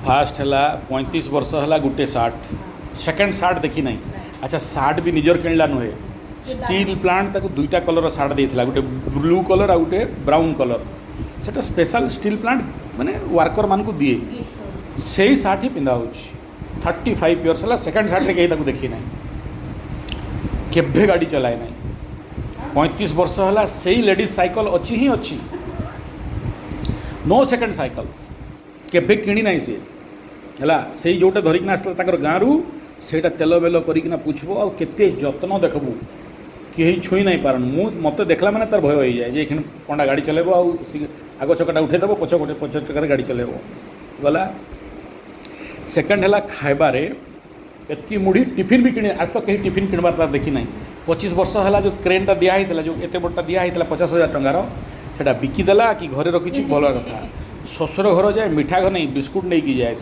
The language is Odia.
ଫାଷ୍ଟ ହେଲା, 35 ବର୍ଷ ହେଲା ଗୋଟେ ସାର୍ଟ, ସେକେଣ୍ଡ ସାର୍ଟ ଦେଖି ନାହିଁ। ଆଚ୍ଛା, ସାର୍ଟ ବି ନିଜର କିଣିଲା ନୁହେଁ। ଷ୍ଟିଲ୍ ପ୍ଲାଣ୍ଟ ତାକୁ ଦୁଇଟା କଲର୍ ସାର୍ଟ ଦେଇଥିଲା, ଗୋଟେ ବ୍ଲୁ କଲର୍ ଆଉ ଗୋଟେ ବ୍ରାଉନ୍ କଲର୍। ସେଟା ସ୍ପେଶାଲ୍ ଷ୍ଟିଲ୍ ପ୍ଲାଣ୍ଟ ମାନେ ୱାର୍କରମାନଙ୍କୁ ଦିଏ। ସେଇ ସାର୍ଟ ହିଁ ପିନ୍ଧା ହେଉଛି। 35 ଇୟର୍ସ ହେଲା, ସେକେଣ୍ଡ ସାର୍ଟରେ କେହି ତାକୁ ଦେଖି ନାହିଁ। କେବେ ଗାଡ଼ି ଚଲାଏ ନାହିଁ। 35 ବର୍ଷ ହେଲା ସେଇ ଲେଡ଼ିଜ୍ ସାଇକେଲ ଅଛି ହିଁ ଅଛି। ନୋ ସେକେଣ୍ଡ ସାଇକେଲ, କେବେ କିଣି ନାହିଁ ସିଏ। ହେଲା, ସେଇ ଯେଉଁଟା ଧରିକିନା ଆସିଲା ତାଙ୍କର ଗାଁରୁ, ସେଇଟା ତେଲ ବେଲ କରିକିନା ପୁଛିବ। ଆଉ କେତେ ଯତ୍ନ ଦେଖିବୁ, କେହି ଛୁଇଁ ନାଇଁ ପାରନ୍। ମୁଁ ମୋତେ ଦେଖିଲା ମାନେ ତାର ଭୟ ହେଇଯାଏ ଯେ ଏଖିଣି ପଣ୍ଡା ଗାଡ଼ି ଚଲେଇବ ଆଉ ଆଗ ଚକାଟା ଉଠେଇଦେବ, ପଛ ଗୋଟେ ପଛ ଚକାରେ ଗାଡ଼ି ଚଲେଇବ। ଗଲା। ସେକେଣ୍ଡ ହେଲା, ଖାଇବାରେ ଏତ୍କି ମୁଢ଼ି, ଟିଫିନ୍ ବି କିଣି, ଆଜ ତ କେହି ଟିଫିନ୍ କିଣିବାର ତାର ଦେଖି ନାହିଁ। 25 ବର୍ଷ ହେଲା, ଯେଉଁ କ୍ରେନ୍ଟା ଦିଆ ହେଇଥିଲା, ଯେଉଁ ଏତେ ବଡ଼ଟା ଦିଆ ହେଇଥିଲା 50,000 ଟଙ୍କାର, ସେଇଟା ବିକିଦେଲା କି ଘରେ ରଖିଛି, ଭଲ କଥା। ଶ୍ୱଶୁର ଘର ଯାଏ ମିଠା ଘର ନେଇ ବିସ୍କୁଟ ନେଇକି ଯାଏ।